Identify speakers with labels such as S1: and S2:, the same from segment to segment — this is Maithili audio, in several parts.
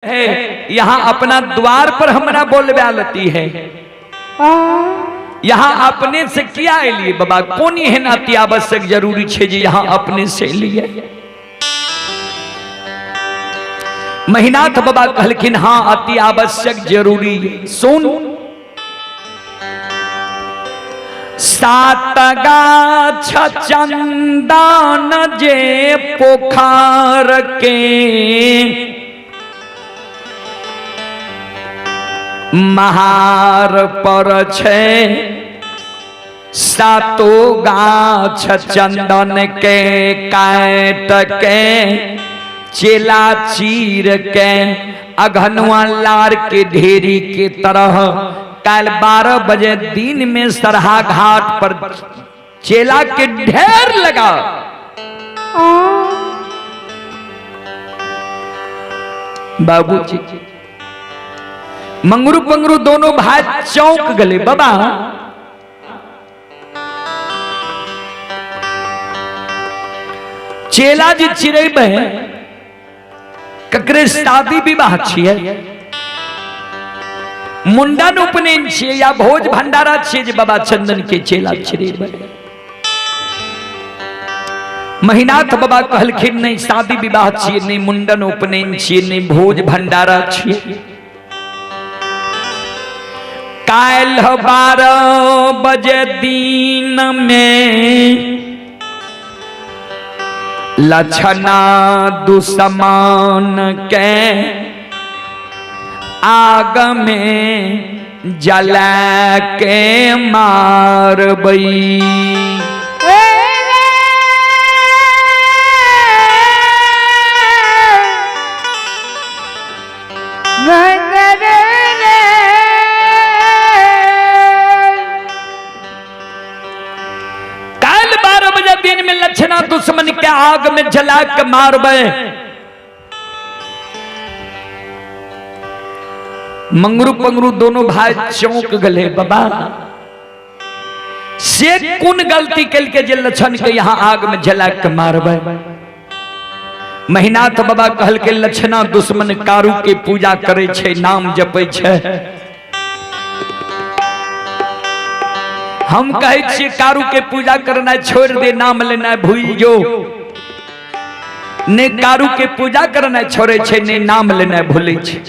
S1: है यहाँ अपना द्वार पर हमरा बोलबा लेती है। यहाँ अपने से किया एलिए बाबा? कोन एहन अति आवश्यक जरूरी छे जे यहाँ अपने से एलिए? महिनाथ बाबा कहलखिन हाँ अति आवश्यक जरूरी। सुन, सात गाछ चंदन जे पोखर के महार पर छे, सातो गाछ चंदन के काट के चेला चीर के अघनुआ लार के ढेरी के तरह कल 12 बजे दिन में सरहा घाट पर चेला के ढेर लगा। बाबूजी मंगरू पंगरू दोनों भाई चौंक गए। बाबा चेला जी चिड़ैबै ककरे शादी विवाह छियै, मुंडन उपनयन छियै या भोज भंडारा छियै जे बाबा चंदन के चेला चिड़ैबै? महिनाथ बाबा कहलखिन नहीं शादी विवाह छियै, नहीं मुंडन उपनयन छियै, नहीं भोज भंडारा छियै। काल्हि 12 बजे दिन में लक्षणा दुश्मन के आग में जला के मारबई। काल 12 बजे दिन में लक्षणा दुश्मन के आग में जला के मारबे। मंगरू पंगरू दोनों भाई चौंक गले। बाबा से कोन गलती कल के जे लक्षण के यहाँ आग में जला के मारबे? महिनाथ बाबा कहल के लक्षणा दुश्मन कारू के पूजा करे छे, नाम जपे छे। हम कहै छियै कारू के पूजा करना छोड़ दे, नाम लेना भूल जो। ने कारू के पूजा करना छोड़े छे, ने नाम लेना भूले छे।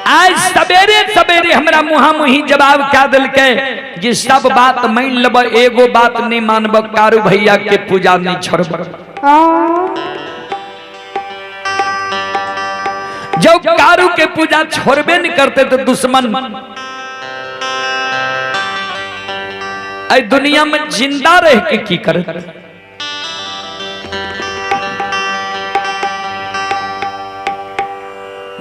S1: आज सवेरे सवेरे हमरा मुहा मुही जवाब क्या दिलके जे सब बात मान लेब, एगो बात नहीं मानब, कारू भैया के पूजा नहीं छोड़ब। जब कारू के पूजा छोड़बे नहीं करते तो दुश्मन अई दुनिया में जिंदा रह के की करते?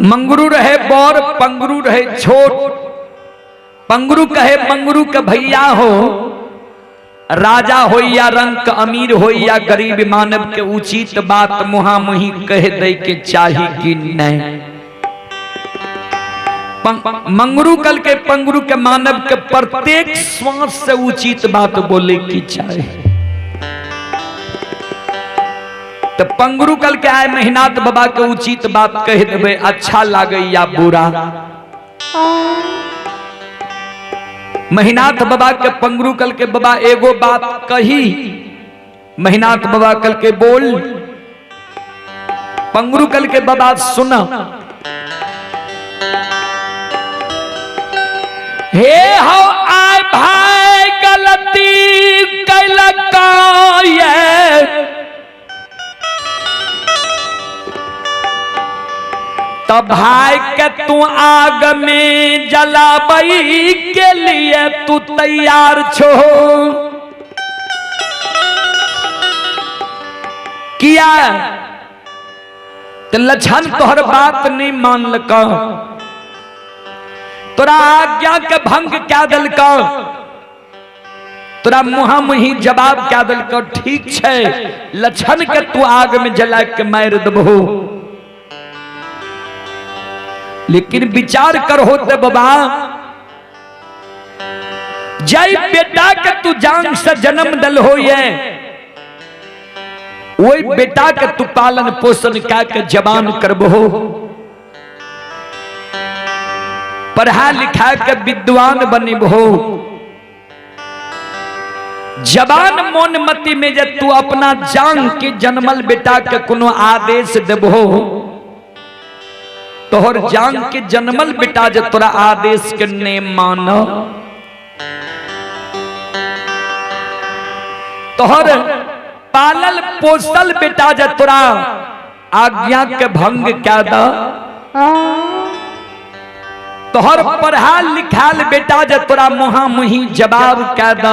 S1: मंगरू रहे बौर, पंगरू रहे छोट। पंगरू कहे मंगरू के भैया हो, राजा हो या रंक, अमीर हो या गरीब, मानव के उचित बात मुहा मुही कह दे के चाही कि नहीं? मंगरू कल के पंगरू के मानव के प्रत्येक श्वास से उचित बात बोले की चाही। तो पंगरू कल के आए महिनाथ बाबा के उचित बात कह देबे, अच्छा लागे या बुरा। महिनाथ बाबा के पंगरू कल के बाबा एगो बात कही, महिनाथ बाबा कल के बोल। पंगरू कल के बाबा सुन, हे हो आय भाई गलती कैलका ये, तो भाई के तू आग में जलाबई के लिए तू तैयार छो किया? तो लक्षण तोहर बात नहीं मानलक, तोरा आज्ञा के भंग क्या दिलक, तोरा मुहा मुही जवाब क्या दिलक। ठीक छे, लक्षण के तू आग में जला के मार देबहो, लेकिन विचार करहो ते बाबा, जय बेटा के तू जान से जन्म दल हो ये, ओहि बेटा के तू पालन पोषण कए के जवान करबहो, पढ़ा लिखा के विद्वान बनेबहो। जवान मोन मति में जे तू अपना जान के जन्मल बेटा के कोनो आदेश देबहो, तोहर जान के जन्मल बेटा जे तोरा आदेश के ने मान, तोहर पालल पोसल बेटा जे तोरा आज्ञा के भंग कै द, तोहर पढ़ाल लिखाल बेटा जे तोरा मुहा मुही जवाब कै द,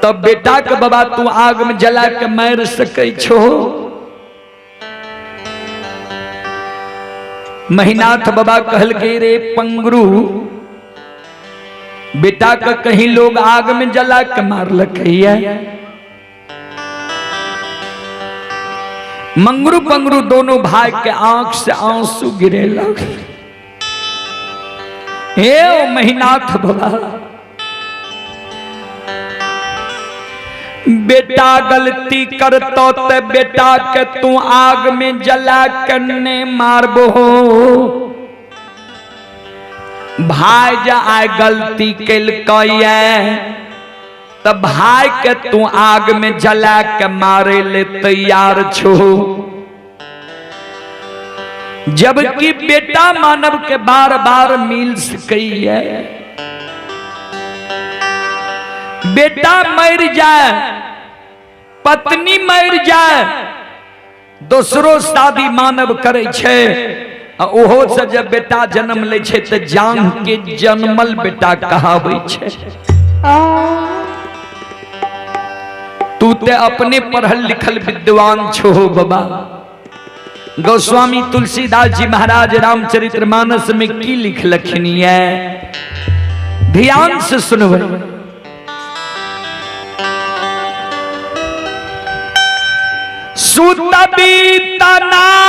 S1: तब बेटा के बाबा तू आग में जला के मार सकै छो। महिनाथ बाबा कहल के रे पंगरू, बेटा के कहीं लोग आग में जला के मारलक है। मंगरू पंगरू दोनों भाई के आंख से आंसू गिरे लग। हे ओ महिनाथ बाबा, बेटा गलती करतो ते बेटा के तू आग में जला के ने मारबो, भाई जा आय गलती केलकै त भाई के तू आग में जला के मारे ले तैयार छो, जबकि बेटा मानव के बार बार मिल सकैया। बेटा मर जाए, पत्नी मर जाए, दोसरो शादी मानव करे छै, आ ओहो से जब बेटा जन्म लै छै त जान के जन्मल बेटा कहाबै छै। तू ते अपने पढ़ल लिखल विद्वान छो बाबा। गोस्वामी तुलसीदास जी महाराज रामचरित्र मानस में की लिखलखिन है, ध्यान से सुनबै। सुतबी नारी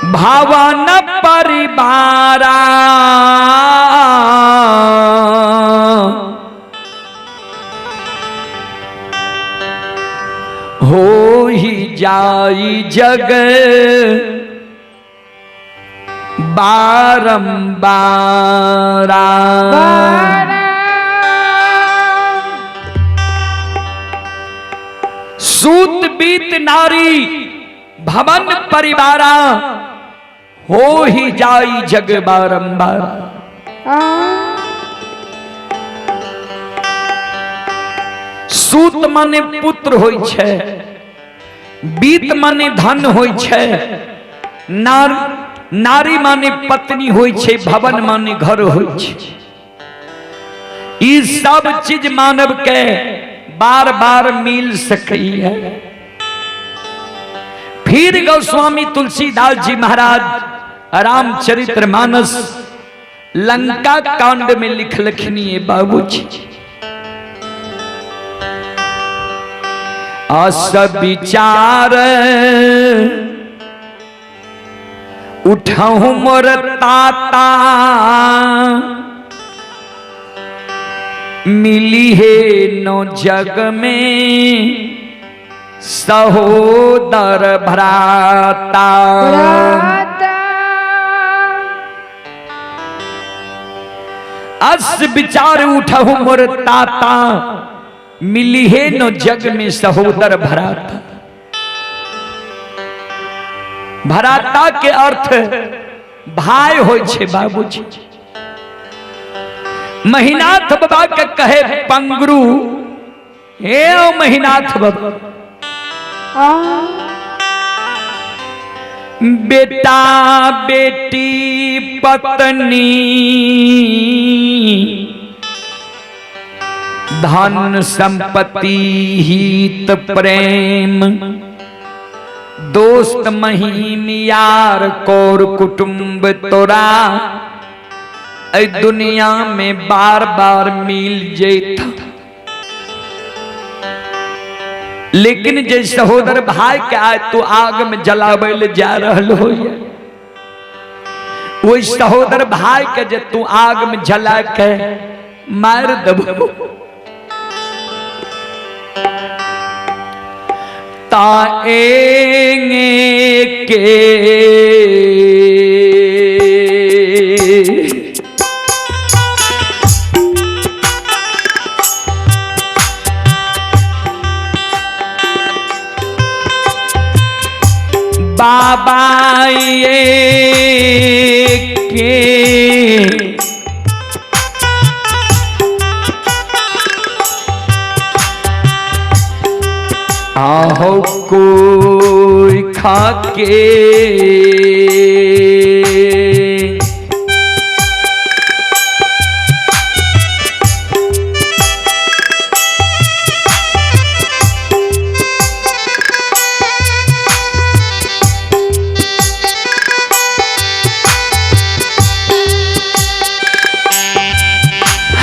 S1: भवन परिवारा, हो ही जाई जग बारंबारा। सूत बीत नारी भवन परिवारा, हो ही जाई जग बारंबार। सूत माने पुत्र होई छै, बीत माने धन होई छै, नारी माने पत्नी होई छै, भवन माने घर होई छै। ई सब चीज मानव के बार बार मिल सकई है। फिर गोस्वामी तुलसीदास जी महाराज रामचरित्र मानस लंका कांड में लिखलखिन बाबूजी, अस विचार उठहु मोर ताता, मिली है नो जग में सहोदर भ्राता। अस विचार उठहु मोर ताता, मिली है नो जग में सहोदर भ्राता। भ्राता के अर्थ भाई होय छे बाबूजी। महिनाथ बाबा के कहे पंगरू, हे ओ महिनाथ बाबा, बेटा बेटी पत्नी धन संपत्ति हित प्रेम दोस्त महीम यार कौर कुटुंब तोरा ऐ दुनिया में बार बार मिल जेता, लेकिन जे सहोदर भाई के आय तू आग में जलावे ले जा रहल हो, वही सहोदर भाई के जे तू आग में जला के मार दबो, ताएंगे के बाबा ये के आहो कोई खाके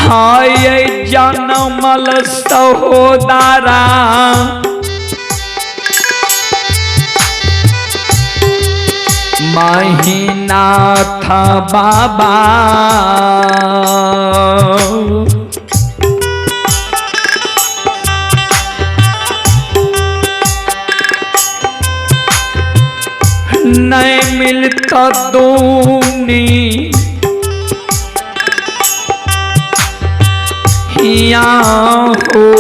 S1: हाय जनमल सहोदरा महिनाथ बाबा, नहीं मिलता दूनी हिया हो।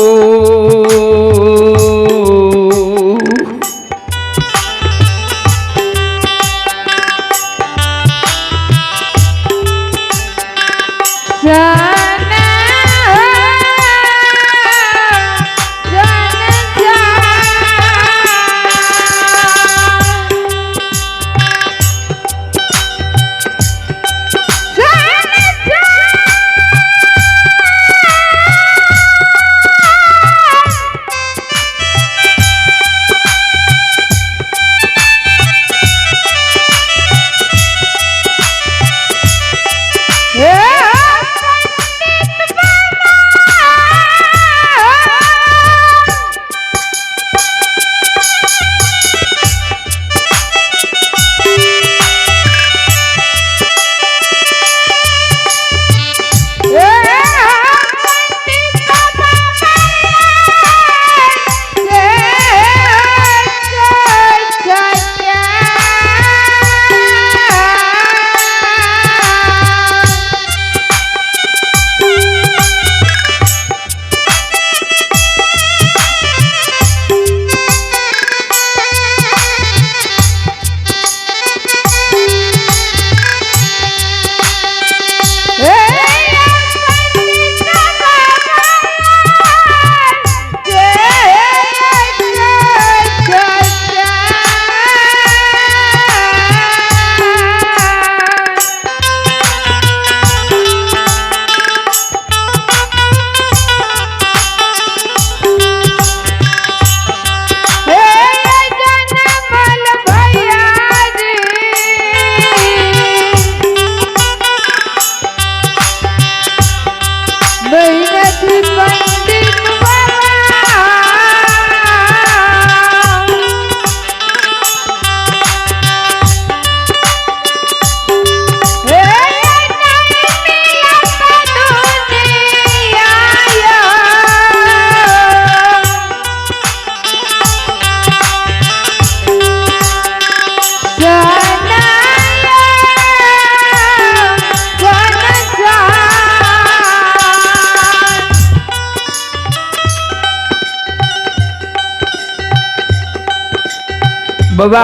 S1: बाबा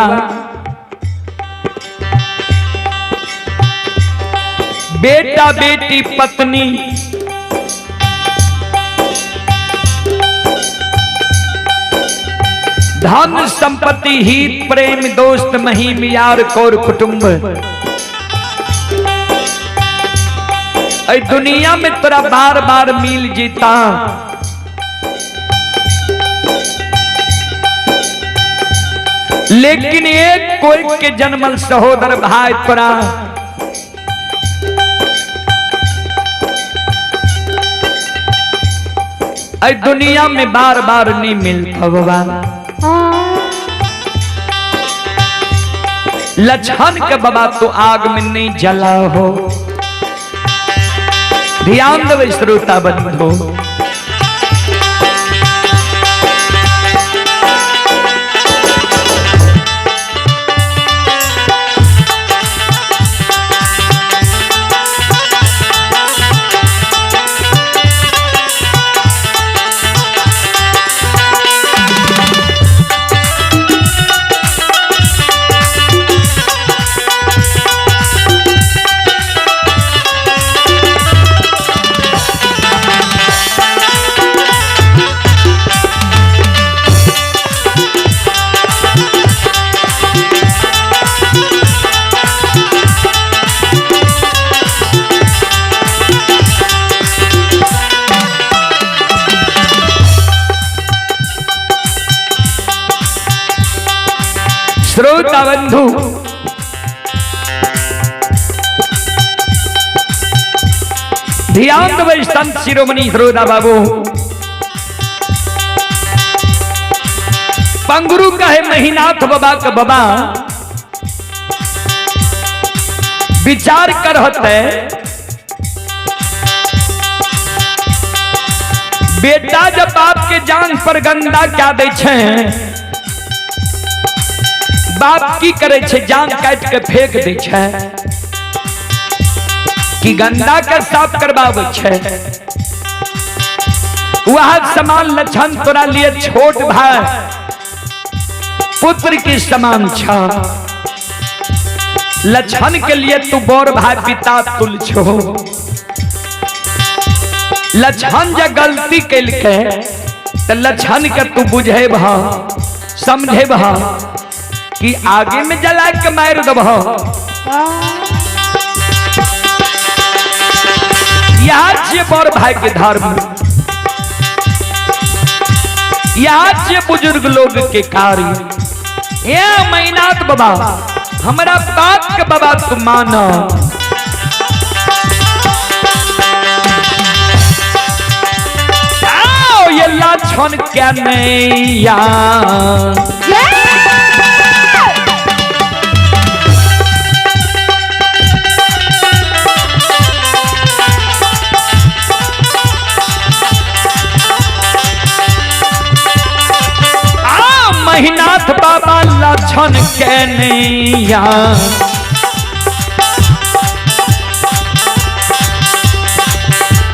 S1: बेटा बेटी पत्नी धन संपत्ति हित प्रेम दोस्त महिम यार कौर कुटुंब, ऐ दुनिया में तोरा बार बार मिल जीता, लेकिन एक कोई के जन्मल सहोदर भाई तोरा ऐ दुनिया में बार बार नहीं मिलता बाबा। लछन के बाबा तो आग में नहीं जला हो। ध्यान देवे श्रोता बंधु, श्रोता बंधु, ध्यान देवे संत शिरोमणि श्रोता बाबू। पंगरू कहे महिनाथ बाबा का बाबा विचार करते बेटा जब बाप के जान पर गंदा क्या दे छे, बाप की करे छे जान काट के फेंक दे छे कि गंदा के साफ करवावे छे। वह समान लक्षण तोरा लिए छोट भाई पुत्र के समान छा, लक्षण के लिए तू बड़ भाई पिता तुल छो। लक्षण जब गलती कैलके तो लक्षण के तू बुझे भा समझे भा कि आगे में जला के मार दबह। यहाँ से बड़ भाई के धर्म, यहाँ से बुजुर्ग लोग के कार्य। ये मैनाथ बाबा हमारा बात के बाबा तुम मानो। आओ ये लक्षण क्या नैया महिनाथ बाबा लक्षण के नैया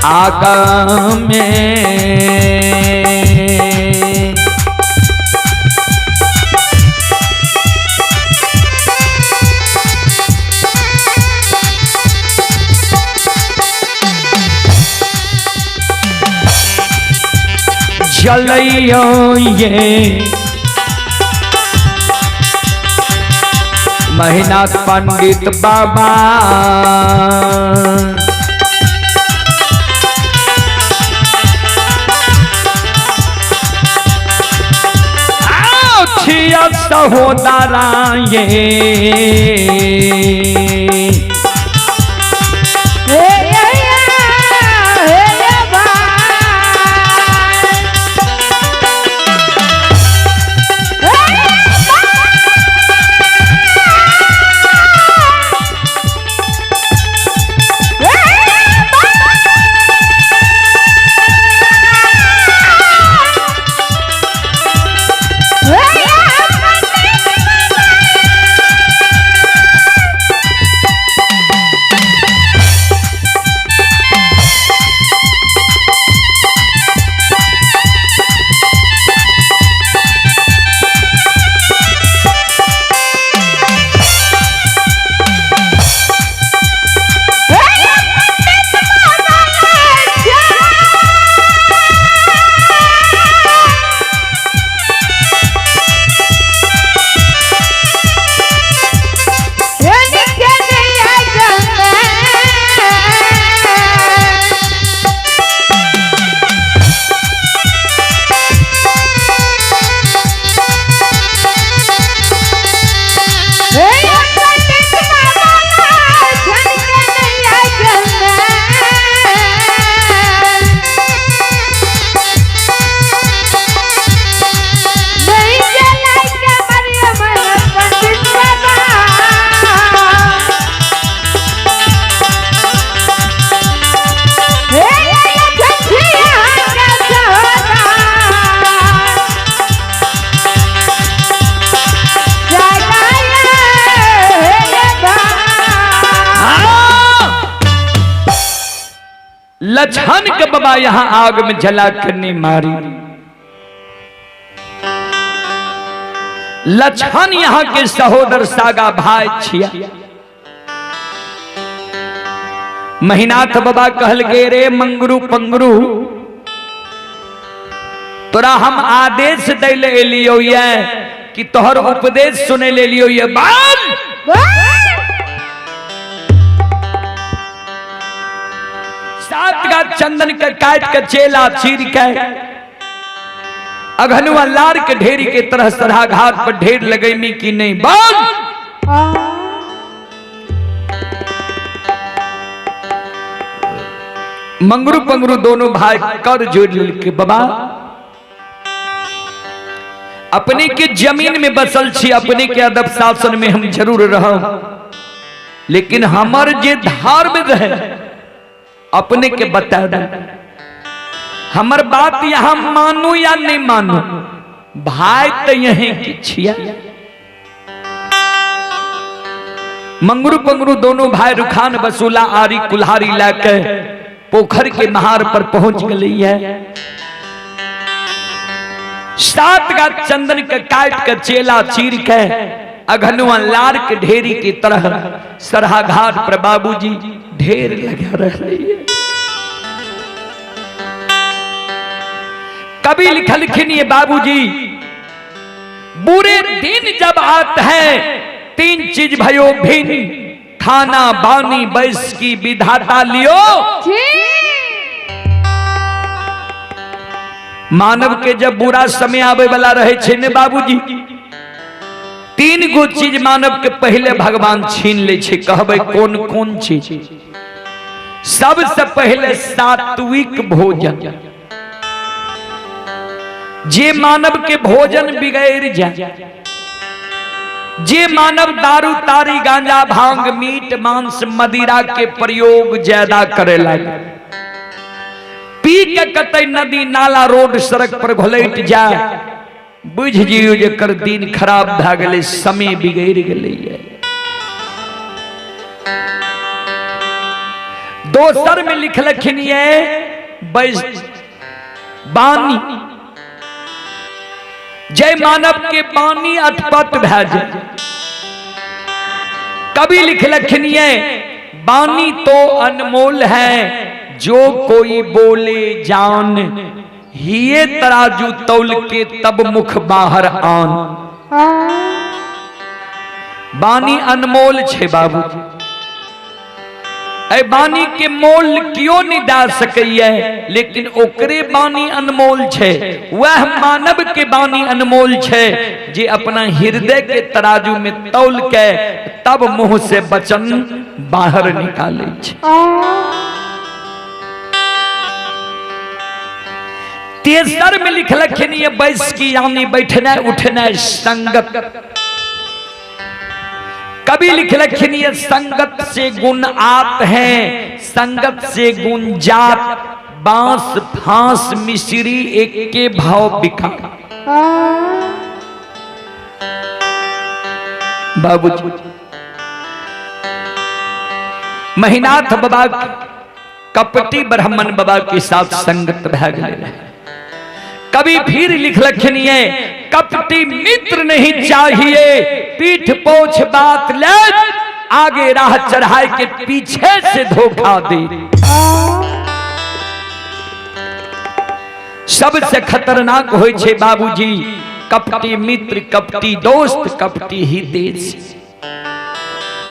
S1: आगा में जलैयो ये महिनाथ पंडित बाबा। आओ छिया सहोदरा ये लछन के बाबा यहाँ आग में जला के नहीं मारी। लछन यहाँ के सहोदर सागा भाई छिया। महिनाथ बाबा कहल गे रे मंगरू पंगरू, तोरा हम आदेश दै ले एलियो ये कि तोहर उपदेश सुने ले लियो ये बाल। सात का चंदन के काट के चेला चीर के अघनुआ लार के ढेरी के तरह सरा घाट पर ढेर लगैनी की नहीं बाल। मंगरू पंगरू दोनों भाई कर जोड़ के बाबा अपने के जमीन में बसल छी, अपने के अदब शासन में हम जरूर रह, लेकिन हमर जे धर्म रहे अपने के बता दे, हमर बात यहाँ मानू या नहीं मानू, भाई तो यही की छिया। मंगरू पंगरू दोनों भाई रुखान बसूला आरी कुल्हारी लाके पोखर के महार पर पहुंच गई है। सात का चंदन के काट के चेला चीर के अघनुआ लार के ढेरी की तरह सरहा घाट पर बाबूजी ढेर लगा रहे है। कभी लिखलखिन ये बाबूजी, बुरे दिन जब आते हैं तीन चीज भयो भिन्न, खाना बानी बैस की विधाता लियो। मानव के जब बुरा समय आवे वाला रहे छे ने बाबूजी, तीन गो चीज मानव के पहले भगवान छीन ले छे। कहबे कौन कौन चीज? सबसे पहले सात्विक भोजन। जे मानव के भोजन बिगड़ जाए, जे मानव दारू तारी गांजा भांग मीट मांस मदिरा के प्रयोग ज्यादा करे लगे, पी के कतई नदी नाला रोड सड़क पर घोलट जाए, बुझ जियो जेकर दिन खराब भए गेलै, समय बिगड़ गेलै। दोसर में लिखलखिन ये बानी, जय मानव के बानी अटपट भए जाए। कवि लिखलखिन ये बानी तो अनमोल है, जो कोई बोले जान, हिये तराजू तौल के तब मुख बाहर आन। बानी अनमोल छे बाबूजी, ए बानी के मोल क्यों नहीं दा सकैये, लेकिन ओकरे बानी अनमोल छे, वह मानव के बानी अनमोल छे जे अपना हृदय के तराजू में तौल के तब मुंह से वचन बाहर निकाले छे। तेसर में लिखलखिन ये बैस की यानी बैठना उठना संगत। कभी लिखलखिन ये संगत से गुण आत है, संगत से गुण जात, बांस फांस मिश्री एक के भाव बिका। बाबूजी महिनाथ बाबा कपटी ब्राह्मण बाबा के साथ संगत भए गेलै। कभी फिर लिखलखिन ये कपटी मित्र नहीं चाहिए, पीठ पोछ बात ले, आगे राह चढ़ाए के पीछे से धोखा दे। सबसे खतरनाक होय छे बाबूजी कपटी मित्र, कपटी दोस्त, कपटी हितेश।